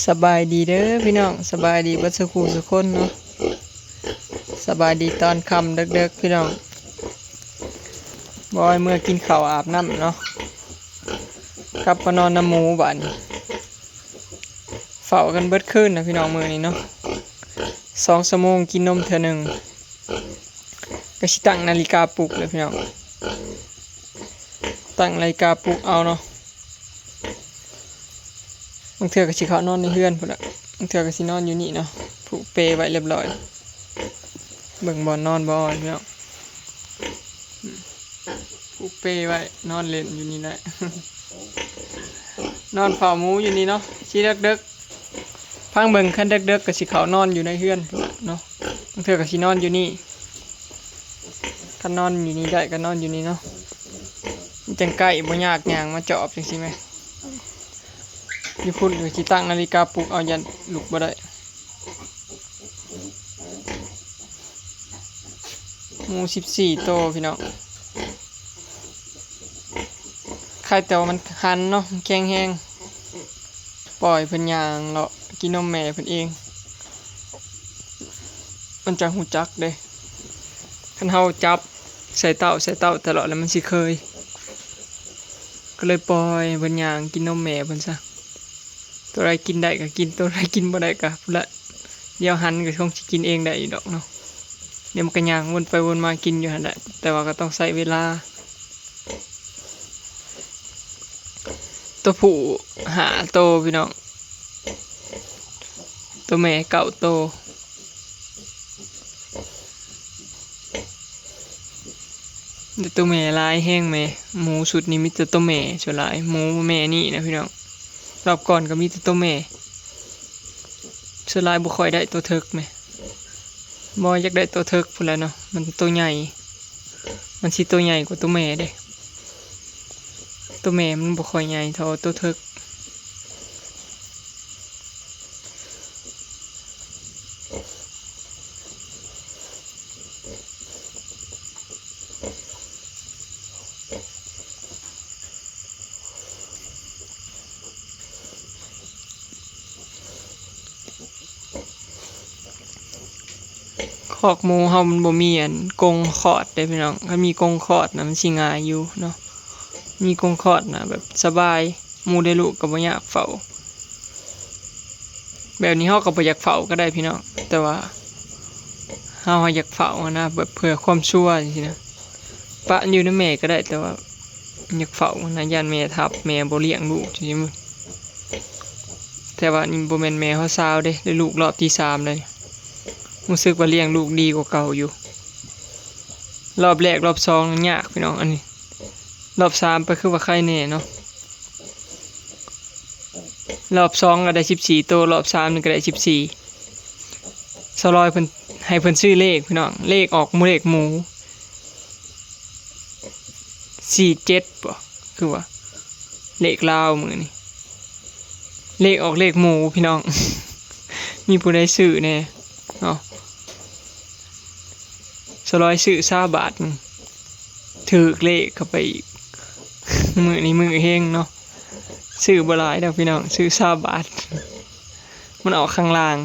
ສະບາຍດີເດີພີ່ນ້ອງ, ສະບາຍດີເບິດສູ່ຄູ່ສູ່ຄົນເນາະ. ສະບາຍດີຕອນຄ່ຳເດິກໆ ພີ່ນ້ອງ. ບອຍເມືອກິນເຂົ້າອາບນ້ຳເນາະ, ກັບມານອນນຳໝູບາດນີ້. ເຝົ້າກັນເບິດຄືນນະພີ່ນ້ອງມື້ນີ້ເນາະ, ສອງຊົ່ວໂມງກິນນົມເທື່ອໜຶ່ງ. ກໍຊິຕັ້ງນາລິກາປຸກແຫຼະພີ່ນ້ອງ, ຕັ້ງນາລິກາປຸກເອົາເນາະ. ບາງເທື່ອກໍຊິເຂົ້ານອນໃນເຮືອນພຸ້ນລະ, ບາງເທື່ອກໍຊິນອນຢູ່ນີ້ເນາະ, ຜູກເປໄວ້ລຽບລ້ອຍ. ເບິ່ງບ່ອນນອນບໍ່ພີ່ນ້ອງ, ຜູກເປໄວ້ ນອນຫຼິ້ນຢູ່ນີ້ແຫຼະ. ນອນເຝົ້າໝູຢູ່ນີ້ເນາະ, ຊິເດິກໆ ຟັງເບິ່ງ, ຄັນເດິກໆກໍຊິເຂົ້ານອນຢູ່ໃນເຮືອນພຸ້ນລະເນາະ, ບາງເທື່ອກໍຊິນອນຢູ່ນີ້. ຄັນນອນຢູ່ນີ້ໄດ້ກໍນອນຢູ່ນີ້ເນາະ, ມັນຈັ່ງໃກ້ ບໍ່ຍາກຍ່າງມາຈອບຈັ່ງຊີ້ແມ. ຢູ່ພຸ້ນກໍຊິຕັ້ງນາລິກາປຸກເອົາ, ຢ້ານລຸກບໍ່ໄດ້. ໝູສິບສີ່ໂຕພີ່ນ້ອງ, ໄຄແຕ່ວ່າມັນຫັນເນາະ, ມັນແຂງແຮງ. ປ່ອຍເພິ່ນຍ່າງເລາະກິນນົມແມ່ເພິ່ນເອງ, ມັນຈະຮູ້ຈັກເດ້. ຄັນເຮົາຈັບໃສ່ເຕົ້າ ໃສ່ເຕົ້າຕະຫຼອດແລ້ວມັນຊິເຄີຍ, ກໍເລີຍປ່ອຍເພິ່ນຍ່າງກິນນົມແມ່ເພິ່ນຊະ. ໂຕໃດກິນໄດ້ກໍກິນ, ໂຕໃດກິນບໍ່ໄດ້ກໍພຸ້ນລະ, ດຽວຫັນກໍຄົງຊິກິນເອງໄດ້ຢູ່ດອກເນາະ. ດຽວມັນກໍຍ່າງວົນໄປວົນມາກິນຢູ່ຫັ້ນແຫຼະ, ແຕ່ວ່າກໍຕ້ອງໃຊ້ເວລາ. ໂຕຜູ້ຫ້າໂຕພີ່ນ້ອງ, ໂຕແມ່ເກົ້າໂຕ. ແຕ່ໂຕແມ່ຫຼາຍແຮງແມ, ໝູຊຸດນີ້ມີແຕ່ໂຕແມ່ສ່ວນຫຼາຍ, ໝູແມ່ນີ້ນະພີ່ນ້ອງ. ລອບກ່ອນກໍມີແຕ່ໂຕແມ່, ສ່ວນຫຼາຍບໍ່ຄ່ອຍໄດ້ໂຕເຖິກແມ. ບໍ່ ຢາກໄດ້ໂຕເຖິກພຸ້ນແຫຼະເນາະ, ມັນໂຕໃຫຍ່, ມັນຊິໂຕໃຫຍ່ກວ່າໂຕແມ່ເດ້. ໂຕແມ່ມັນບໍ່ຄ່ອຍໃຫຍ່ເທົ່າໂຕເຖິກ. ຄອກໝູເຮົາມັນບໍ່ມີອັນກົງຄອດເດ້ພີ່ນ້ອງ, ຄັນມີກົງຄອດນະມັນຊິງ່າຍຢູ່ເນາະ. ມີກົງຄອດນະແບບສະບາຍ, ໝູໄດ້ລູກກໍບໍ່ຍາກເຝົ້າ. ແບບນີ້ເຮົາກໍບໍ່ຢາກເຝົ້າກໍໄດ້ພີ່ນ້ອງ, ແຕ່ວ່າເຮົາຢາກເຝົ້າຫັ້ນນະ, ແບບເພື່ອຄວາມຊົວຈັ່ງຊີ້ນະ. ປະຢູ່ນຳແມ່ກໍໄດ້, ແຕ່ວ່າຢາກເຝົ້ານະ, ຢ້ານແມ່ທັບ, ແມ່ບໍ່ລ້ຽງລູກຈັ່ງຊີ້. ແຕ່ວ່ານີ້ບໍ່ແມ່ນແມ່ເຮົາຊາວເດ້, ໄດ້ລູກຮອບທີສາມແລ້ວ. ຮູ້ສຶກວ່າລ້ຽງລູກດີກວ່າເກົ່າຢູ່. ຮອບແລກ ຮອບສອງຍາກພີ່ນ້ອງ, ອັນນີ້ຮອບສາມໄປຄືວ່າໄຄແດ່ເນາະ. ຮອບສອງກໍໄດ້ສິບສີ່ໂຕ, ຮອບສາມນີ້ກໍໄດ້ສິບສີ່. ສາວລອຍເພິ່ນໃຫ້ເພິ່ນຊື້ເລກພີ່ນ້ອງ, ເລກອອກໝູ ເລກໝູສີ່ເຈັດບໍ ຄືວ່າເລກລາວມື້ນີ້, ເລກອອກເລກໝູພີ່ນ້ອງ. ມີຜູ້ໃດຊື້ແດ່ເນາະ? ສາວລອຍຊື້ຊາວບາດ ຖືກເລກເຂົ້າໄປອີກ. ມື້ນີ້ມື້ເຮັງເນາະ, ຊື້ບໍ່ຫຼາຍດອກພີ່ນ້ອງ, ຊື້ຊາວບາດ. ມັນອອກຂ້າງລ່າງ.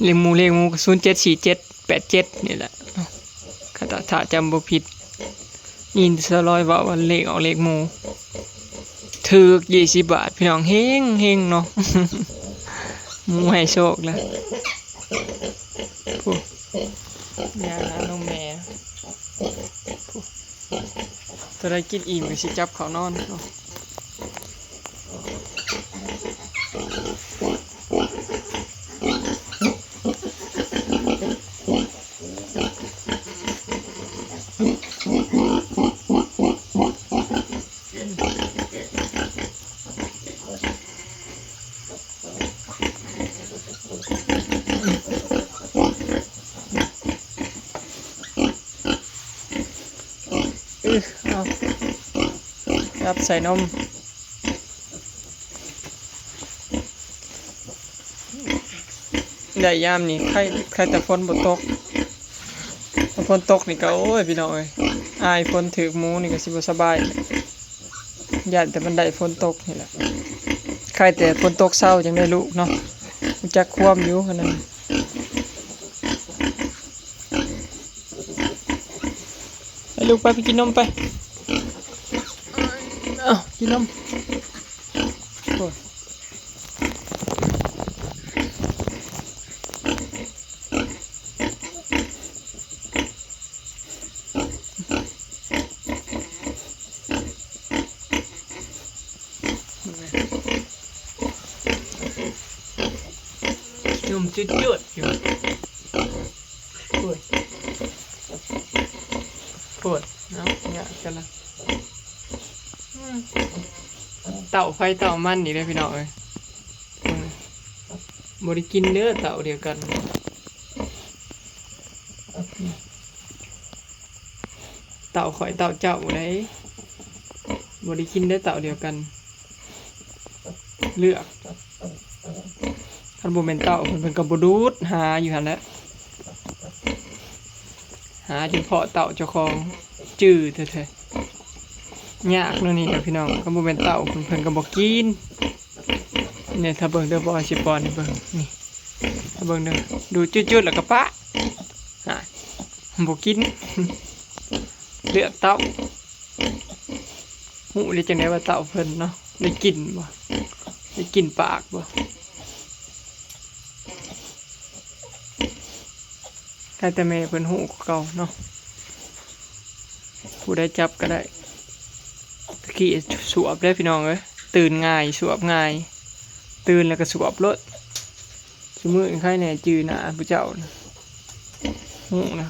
ເລກໝູ ເລກໝູກໍສູນເຈັດສີ່ເຈັດແປດເຈັດນີ້ແຫຼະເນາະ, ຖ້າ ຖ້າຈຳບໍ່ຜິດ. ຍິນແຕ່ສາວລອຍເວົ້າວ່າເລກອອກເລກໝູ ຖືກຊາວບາດພີ່ນ້ອງ, ເຮັງເຮັງເນາະ. ໝູໃຫ້ໂຊກແລ້ວ. ຜູ້ ຍ່າງຫານົມແມ່. ຜູ້ ຕົວໃດກິນອີ່ມກໍຊິຈັບເຂົ້ານອນເນາະ. ອື ເອົາ ຈັບໃສ່ນົມ. ໄດ້ຍາມນີ້ ໄຄ ໄຄແຕ່ຝົນບໍ່ຕົກ. ຖ້າຝົນຕົກນີ້ກໍ ໂອ້ຍ ພີ່ນ້ອງເອີຍ, ອາຍຝົນຖືກໝູນີ້ກໍຊິບໍ່ສະບາຍ. ຢ້ານແຕ່ມັນໄດ້ຝົນຕົກນີ້ແຫຼະ. ໄຄ ໃຄ່ແຕ່ຝົນຕົກເຊົາຈັ່ງໄດ້ລູກເນາະ ຮູ້ຈັກຄວາມຢູ່ຫັ້ນນະ. ໃຫ້ລູກໄປ ໄປກິນນົມໄປ. ເອົ້າ ກິນນົມ. ໂອ້ຍ ນົມຈືດໆຢູ່. ໂອ້ຍ ໂພດເນາະ ຍາກກັນລະ. ອືມ ເຕົ້າໃຜເຕົ້າມັນນີ້ເດີພີ່ນ້ອງເອີຍ. ເບິ່ງ ບໍ່ໄດ້ກິນເດີ ເຕົ້າດຽວກັນ. ເຕົ້າຂ້ອຍເຕົ້າເຈົ້າໃດ ບໍ່ໄດ້ກິນເດີ ເຕົ້າດຽວກັນ. ເລືອກ ຄັນບໍ່ແມ່ນເຕົ້າເພິ່ນ ເພິ່ນກໍບໍ່ດູດ ຫາຢູ່ຫັ້ນແຫຼະ ຫາຈົນເພາະເຕົ້າເຈົ້າຂອງ ຈື່ແທ້ໆ. ຍາກແນວນີ້ແຫຼະພີ່ນ້ອງ ຄັນບໍ່ແມ່ນເຕົ້າເພິ່ນ ເພິ່ນກໍບໍ່ກິນ. ນີ້ ຖ້າເບິ່ງເດີ ບໍ່ຊິປ້ອນໃຫ້ເບິ່ງ ນີ້ ຖ້າເບິ່ງເດີ ດູດຈືດໆ ແລ້ວກໍປະ ຫາ ບໍ່ກິນ ເລືອກເຕົ້າ. ຮູ້ໄດ້ຈັ່ງໃດວ່າເຕົ້າເພິ່ນເນາະ ໄດ້ກິ່ນບໍ່ ໄດ້ກິ່ນປາກບໍ່? ໃຫ້ແຕ່ແມ່ເພິ່ນຮູ້ກວ່າເກົ່າເນາະ ຜູ້ໃດຈັບກໍໄດ້. ຕະກີ້ສວບເດ້ພີ່ນ້ອງເອີຍ ຕື່ນງ່າຍ ສວບງ່າຍ ຕື່ນແລ້ວກໍສວບໂລດ. ຊຸມື້ນີ້ໃຄແດ່ຈື່ໜ້າຜູ້ເຈົ້ານະ ຮູ້ນະ.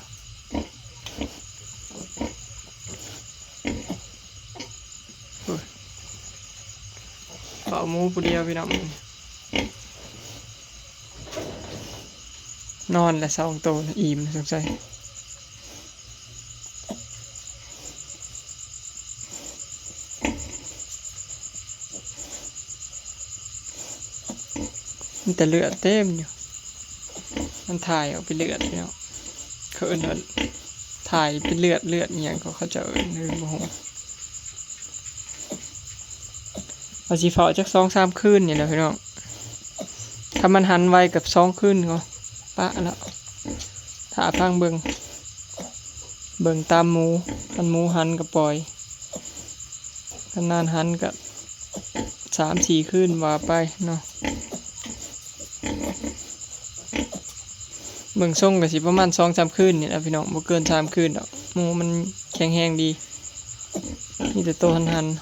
ໂອ້ຍ ເຝົ້າໝູຜູ້ດຽວພີ່ນ້ອງ ນອນລະສອງໂຕ ອີ່ມສົງໄສ. ມີແຕ່ເລືອດເຕັມຢູ່ ມັນຖ່າຍອອກເປັນເລືອດພີ່ນ້ອງ ເຂົາເອີ້ນວ່າຖ່າຍເປັນເລືອດ ເລືອດອີ່ຫຍັງກໍເຂົາເຈົ້າເອີ້ນ ເອີ ບໍ່ຮູ້. ວ່າຊິເຝົ້າຈັກສອງສາມຄືນນີ້ແຫຼະພີ່ນ້ອງ ຄັນມັນຫັນໄວກໍສອງຄືນກໍປະລະ ຖ້າຟັງເບິ່ງ ເບິ່ງຕາມໝູ ຄັນໝູຫັນກໍປ່ອຍ ຄັນນານຫັນກໍສາມສີ່ຄືນວ່າໄປເນາະ. ເບິ່ງຊົງກໍຊິປະມານສອງສາມຄືນນີ້ແຫຼະພີ່ນ້ອງ ບໍ່ເກີນສາມຄືນດອກ ໝູມັນແຂງແຮງດີ ມີແຕ່ໂຕຫັນໆ.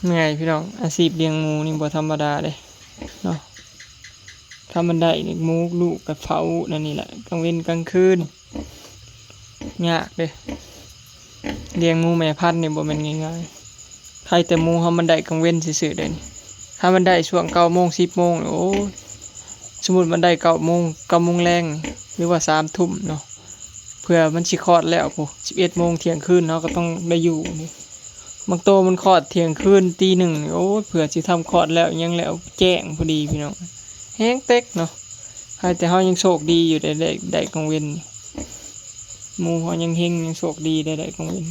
ເມື່ອຍພີ່ນ້ອງ ອາຊີບລ້ຽງໝູນີ້ບໍ່ທຳມະດາເດ້ເນາະ. ຖ້າມັນໄດ້ນີ້ ໝູລູກກໍເຝົ້ານັ້ນນີ້ແຫຼະ ກາງເວັນກາງຄືນ ຍາກເດ້. ລ້ຽງໝູແມ່ພັນນີ້ບໍ່ແມ່ນງ່າຍໆ ໃຄແຕ່ໝູເຮົາມັນໄດ້ກາງເວັນຊື່ໆເດ້ນີ້. ຖ້າມັນໄດ້ຊ່ວງເກົ້າໂມງ ສິບໂມງນີ້ ໂອ້ຍ ສົມມຸດມັນໄດ້ເກົ້າໂມງ ເກົ້າໂມງແລງນີ້ ຫຼືວ່າສາມທຸ່ມເນາະ ເພື່ອມັນຊິຄອດແລ້ວພຸ້ນ ສິບເອັດໂມງ ທ່ຽງຄືນ ເຮົາກໍຕ້ອງໄດ້ຢູ່ນີ້. ບາງໂຕມັນຄອດທ່ຽງຄືນ ຕີໜຶ່ງນີ້ ໂອ້ຍ ເພື່ອຊິທຳຄອດແລ້ວ ຫຍັງແລ້ວ ແຈ້ງພໍດີພີ່ນ້ອງ ແຮງເຕັກເນາະ. ໃຄແຕ່ເຮົາຍັງໂຊກດີຢູ່ໄດ້ ໄດ້ ໄດ້ກາງເວັນນີ້ ໝູເຮົາຍັງເຮັງ ຍັງໂຊກດີໄດ້ ໄດ້ກາງເວັນ.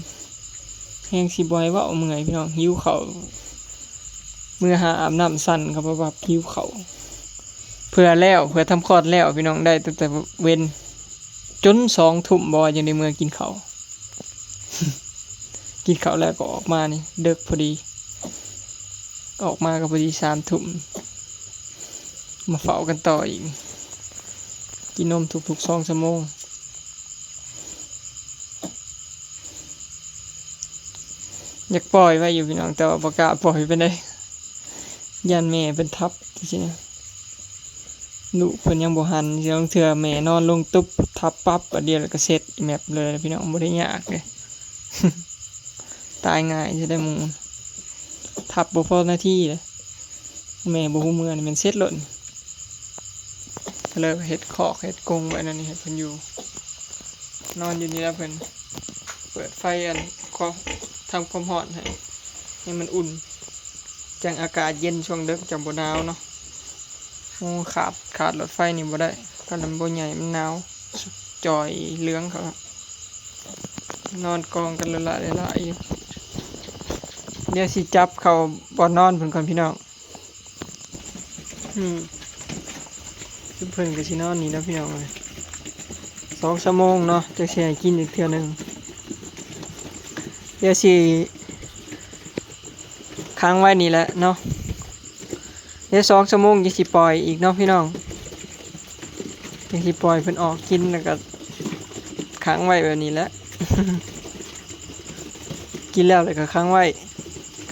ແຮງຊິບໍ່ໃຫ້ເວົ້າ ເມື່ອຍພີ່ນ້ອງ ຫິວເຂົ້າ ເມືອຫາອາບນ້ຳ ສັ່ນເຂົ້າປາບໆ ຫິວເຂົ້າ. ເພື່ອແລ້ວ ເພື່ອທຳຄອດແລ້ວພີ່ນ້ອງ ໄດ້ຕັ້ງແຕ່ເວັນຈົນສອງທຸ່ມ ບໍ່ວ່າຈັ່ງໃດ ເມືອກິນເຂົ້າ ກິນເຂົ້າແລ້ວກໍອອກມານີ້ ເດິກພໍດີ ອອກມາກໍພໍດີສາມທຸ່ມ ມາເຝົ້າກັນຕໍ່ອີກ ກິນນົມທຸກໆສອງຊົ່ວໂມງ. ຢາກປ່ອຍໄວ້ຢູ່ພີ່ນ້ອງ ແຕ່ວ່າບໍ່ກ້າປ່ອຍປານໃດ ຢ້ານແມ່ເພິ່ນທັບຈັ່ງຊີ້ນະ. ລູກເພິ່ນຍັງບໍ່ຫັນ ບາງເທື່ອແມ່ນອນລົງຕຸບ ທັບປັບ ບາດດຽວແລ້ວກໍເສັດແມັບເລີຍພີ່ນ້ອງ ບໍ່ໄດ້ຍາກເດ້. ຕາຍງ່າຍຊິໄດ້ໝູ ທັບບໍ່ພໍນາທີເດ້ ແມ່ບໍ່ຮູ້ເມືອນີ້ແມ່ນເສັດໂລດ. ກໍເລີຍເຮັດຄອກເຮັດກົງໄວ້ນັ້ນນີ້ໃຫ້ເພິ່ນຢູ່ ນອນຢູ່ນີ້ແຫຼະເພິ່ນ. ເປີດໄຟອັນ ກໍທຳຄວາມຮ້ອນໃຫ້ ໃຫ້ມັນອຸ່ນ ຈັ່ງອາກາດເຢັນ ຊ່ວງເດິກຈັ່ງບໍ່ໜາວເນາະ. ໂອ້ ຂາດ ຂາດຫຼອດໄຟນີ້ບໍ່ໄດ້ ຄັນມັນບໍ່ໃຫຍ່ມັນໜາວ. ຈ່ອຍເຫຼືອງເຂົາ ນອນກອງກັນຫຼາຍໆຢູ່. ດຽວຊິຈັບເຂົ້າບ່ອນນອນເພິ່ນກ່ອນພີ່ນ້ອງ. ອືມ ເພິ່ນກໍຊິນອນນີ້ແຫຼະພີ່ນ້ອງເອີຍ ສອງຊົ່ວໂມງເນາະ ຈັ່ງຊິໃຫ້ກິນອີກເທື່ອໜຶ່ງ. ດຽວຊິຂັງໄວ້ນີ້ແຫຼະເນາະ ດຽວສອງຊົ່ວໂມງຈັ່ງຊິປ່ອຍອີກເນາະພີ່ນ້ອງ ຈັ່ງຊິປ່ອຍເພິ່ນອອກກິນ ແລ້ວກໍຂັງໄວ້ແບບນີ້ແຫຼະ ກິນແລ້ວ ແລ້ວກໍຂັງໄວ້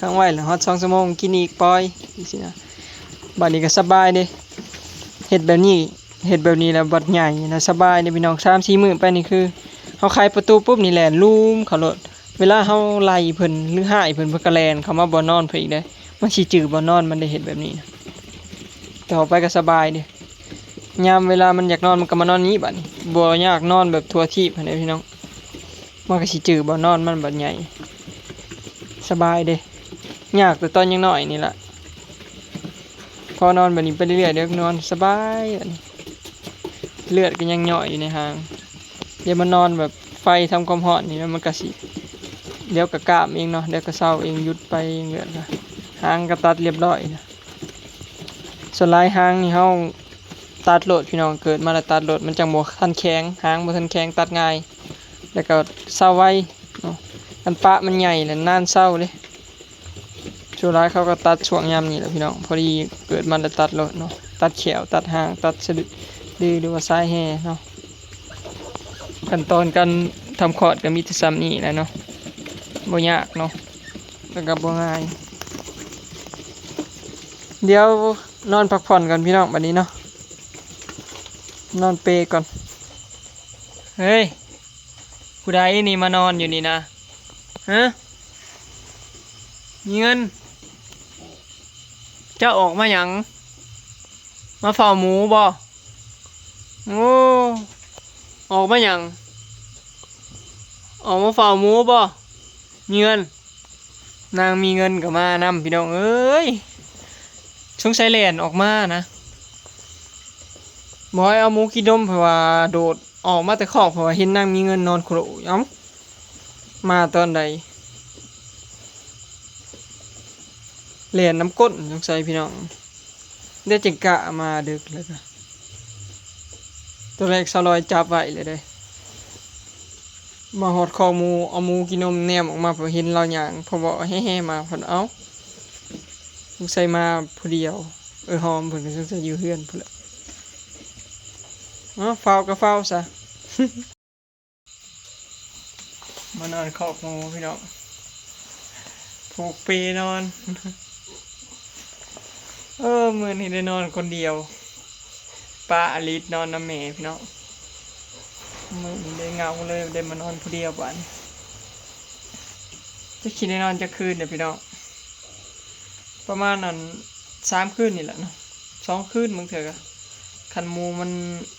ຂັງໄວ້ແລ້ວຮອດສອງຊົ່ວໂມງກິນອີກ ປ່ອຍຈັ່ງຊີ້ນະ. ບາດນີ້ກໍສະບາຍເດ້ ເຮັດແບບນີ້ ເຮັດແບບນີ້ແລ້ວບັດໃຫຍ່ນະ ສະບາຍເດ້ພີ່ນ້ອງ. ສາມສີ່ມື້ໄປນີ້ຄືເຮົາໄຂປະຕູປຸບນີ້ແລ່ນລູມເຂົ້າໂລດ. ເວລາເຮົາໄລ່ເພິ່ນ ຫຼື ຮ້າຍເພິ່ນ ເພິ່ນກໍແລ່ນເຂົ້າມາບ່ອນນອນເພິ່ນອີກເດ້. ມັນຊິຈື່ບ່ອນນອນມັນໄດ້ ເຮັດແບບນີ້ນະ. ຕໍ່ໄປກໍສະບາຍເດ້ ຍາມເວລາມັນຢາກນອນ ມັນກໍມານອນນີ້ບາດນີ້ ບໍ່ຍາກນອນແບບທົ່ວທີບຫັ້ນເດ້ພີ່ນ້ອງ. ມັນກໍຊິຈື່ບ່ອນນອນມັນບັດໃຫຍ່ ສະບາຍເດ້. ຍາກແຕ່ຕອນຍັງນ້ອຍນີ້ລະ ພໍນອນແບບນີ້ໄປເລື້ອຍໆ ດຽວນອນສະບາຍບາດນີ້. ເລືອດກໍຍັງຍ້ອຍຢູ່ໃນຫາງ ດຽວມານອນແບບໄຟທຳຄວາມຮ້ອນນີ້ ມັນກໍຊິ ດຽວກໍກາມເອງເນາະ ດຽວກໍເຊົາເອງ ຢຸດໄປເອງ ເລືອດກໍ ຫາງກໍຕັດລຽບຮ້ອຍນະ. ສ່ວນຫຼາຍຫາງນີ້ເຮົາຕັດໂລດພີ່ນ້ອງ ເກີດມາແລ້ວຕັດໂລດ ມັນຈັ່ງບໍ່ທັນແຂງ ຫາງບໍ່ທັນແຂງ ຕັດງ່າຍ ແລ້ວກໍເຊົາໄວເນາະ. ຄັນປະມັນໃຫຍ່ແລ້ວນານເຊົາເດ້. ສ່ວນຫຼາຍເຂົາກໍຕັດຊ່ວງຍາມນີ້ແຫຼະພີ່ນ້ອງ ພໍດີເກີດມາແລ້ວຕັດໂລດເນາະ ຕັດແຂ້ວ ຕັດຫາງ ຕັດສະດື ຫຼືວ່າສາຍແຮ່ເນາະ. ຂັ້ນຕອນການທຳຄອດກໍມີແຕ່ສ່ຳນີ້ແຫຼະເນາະ ບໍ່ຍາກເນາະ ແລ້ວກໍບໍ່ງ່າຍ. ດຽວນອນພັກຜ່ອນກ່ອນພີ່ນ້ອງ ບາດນີ້ເນາະ ນອນເປກ່ອນ. ເຮີ້ຍ ຜູ້ໃດນີ້ມານອນຢູ່ນີ້ນະ? ຮະ ມີເງິນ? ເຈົ້າອອກມາຫຍັງ? ມາເຝົ້າໝູບໍ? ໂອ້ ອອກມາຫຍັງ? ອອກມາເຝົ້າໝູບໍ? ມີເງິນ? ນາງມີເງິນກໍມານຳ ພີ່ນ້ອງເອີຍ. ສົງໄສແລ່ນອອກມານະ. ບອຍເອົາໝູກິນນົມ ເພາະວ່າໂດດອອກມາແຕ່ຄອກ ເພາະວ່າເຫັນນາງມີເງິນນອນໂຄໂລ. ເອົ້າ ມາຕອນໃດ? ແລ່ນນຳກົ້ນ ສົງໄສພີ່ນ້ອງ. ດຽວຈຶ່ງກະມາດຶກແລ້ວກະ ຕອນແລກສາວລອຍຈັບໄວ້ແລ້ວເດ້ ມາຮອດຄອກໝູ ເອົາໝູກິນນົມແນມອອກມາ ເຫັນລາວຍ່າງເພາະເວົ້າແຮ່ໆມາ ເພິ່ນ ເອົ້າ ສົງໄສມາຜູ້ດຽວ. ເອີ ຫອມເພິ່ນກໍສົງໄສຢູ່ເຮືອນພຸ້ນແຫຼະ. ເອົ້າ ຟ້າວກໍຟ້າວຊະ. ມານອນຄອກໝູພີ່ນ້ອງ ຜູກເປນອນ. ເອີ ມື້ນີ້ໄດ້ນອນຄົນດຽວ ປະອາລິດນອນນຳແມ່ພີ່ນ້ອງ. ມື້ນີ້ໄດ້ເຫງົາເລີຍ ໄດ້ມານອນຜູ້ດຽວບາດນີ້. ຈັກຊິໄດ້ນອນຈັກຄືນເດີພີ່ນ້ອງ. ປະມານອັນ ສາມຄືນນີ້ແຫຼະເນາະ ສອງຄືນບາງເທື່ອກະ ຄັນໝູມັນ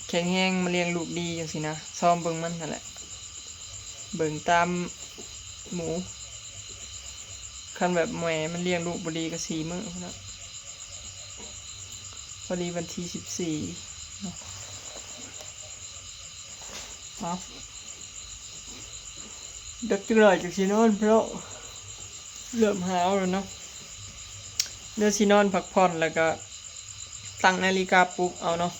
ແຂງແຮງ ມັນລ້ຽງລູກດີຈັ່ງຊີ້ນະ ຊອມເບິ່ງມັນຫັ້ນແຫຼະ ເບິ່ງຕາມໝູ. ຄັນແບບແມ່ມັນລ້ຽງລູກບໍ່ດີກະສີ່ມື້ພຸ້ນນະ. ພໍດີວັນທີສິບສີ່ເນາະ. ເອົາ ເດິກຈັກໜ້ອຍຈັ່ງຊິນອນເພາະເລີ່ມຫາວແລ້ວເນາະ. ດຽວຊິນອນພັກຜ່ອນ ແລ້ວກະຕັ້ງນາລິກາປຸກເອົາເນາະ.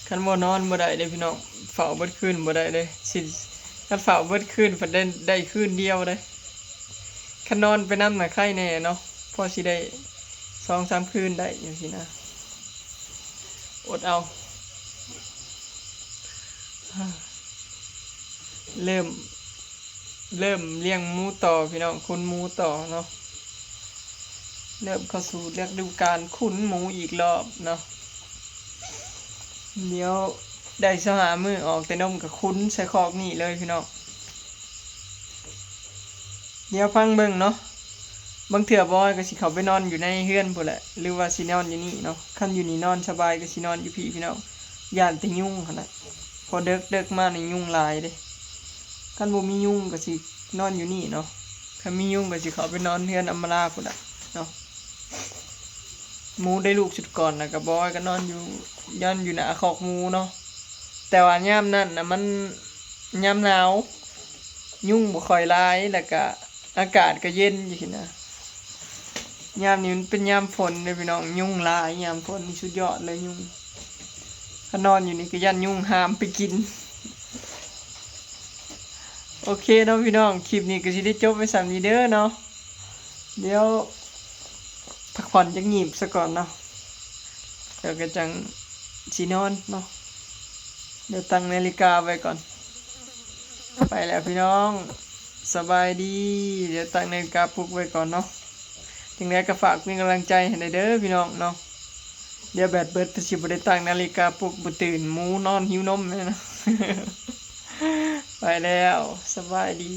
ຄັນບໍ່ນອນບໍ່ໄດ້ເດ້ພີ່ນ້ອງ ເຝົ້າເບິດຄືນບໍ່ໄດ້ເດ້. ຊິ ຄັນເຝົ້າເບິດຄືນພັດໄດ້ ໄດ້ຄືນດຽວເດ້. ຄັນນອນໄປນຳນະໄຄແດ່ເນາະ ພໍຊິໄດ້ສອງສາມຄືນໄດ້ຈັ່ງຊີ້ນະ. ອົດເອົາ ເລີ່ມ ເລີ່ມລ້ຽງໝູຕໍ່ພີ່ນ້ອງ ຂຸນໝູຕໍ່ເນາະ. ເລີ່ມເຂົ້າສູ່ລະດູການຂຸນໝູອີກລອບເນາະ. ດຽວໄດ້ຊາວຫ້າມື້ອອກແຕ່ນົມກະຂຸນໃສ່ຄອກນີ້ເລີຍພີ່ນ້ອງ. ດຽວຟັງເບິ່ງເນາະ ບາງເທື່ອບອຍກໍຊິເຂົ້າໄປນອນຢູ່ໃນເຮືອນພຸ້ນແຫຼະ ຫຼືວ່າຊິນອນຢູ່ນີ້ເນາະ. ຄັນຢູ່ນີ້ນອນສະບາຍກໍຊິນອນຢູ່ພີ້ພີ່ນ້ອງ ຢ້ານແຕ່ຍຸງຫັ້ນແຫຼະ ເພາະເດິກໆມານີ້ຍຸງຫຼາຍເດ້. ຄັນບໍ່ມີຍຸງກໍຊິນອນຢູ່ນີ້ເນາະ ຄັນມີຍຸງກໍຊິເຂົ້າໄປນອນເຮືອນອຳມາລາພຸ້ນແຫຼະເນາະ. ໝູໄດ້ລູກຊຸດກ່ອນ ແລ້ວກໍບອຍກໍນອນຢູ່ ນອນຢູ່ໜ້າຄອກໝູເນາະ. ແຕ່ວ່າຍາມນັ້ນນະ ມັນຍາມໜາວ ຍຸງບໍ່ຄ່ອຍຫຼາຍ ແລ້ວກະອາກາດກະເຢັນຈັ່ງຊີ້ນະ. ຍາມນີ້ມັນເປັນຍາມຝົນເດ້ພີ່ນ້ອງ ຍຸງຫຼາຍ ຍາມຝົນນີ້ສຸດຍອດເລີຍຍຸງ. ຄັນນອນຢູ່ນີ້ກະຢ້ານຍຸງຫາມໄປກິນ. ໂອເຄເນາະພີ່ນ້ອງ ຄລິບນີ້ກະຊິໄດ້ຈົບໄວ້ສ່ຳນີ້ເດີເນາະ. ດຽວພັກຜ່ອນຈັກຫຍິບສາກ່ອນເນາະ ແລ້ວກະຈັ່ງຊິນອນເນາະ. ດຽວຕັ້ງນາລິກາໄວ້ກ່ອນ. ໄປແລ້ວພີ່ນ້ອງ ສະບາຍດີ. ດຽວຕັ້ງນາລິກາປຸກໄວ້ກ່ອນເນາະ. ຈັ່ງໃດກະຝາກເປັນກຳລັງໃຈໃຫ້ແດ່ເດີພີ່ນ້ອງເນາະ. ດຽວແບັດເບິດ ຊິບໍ່ໄດ້ຕັ້ງນາລິກາປຸກ ບໍ່ຕື່ນ ໝູນອນຫິວນົມແນ່ນອນ. ໄປແລ້ວ ສະບາຍດີ.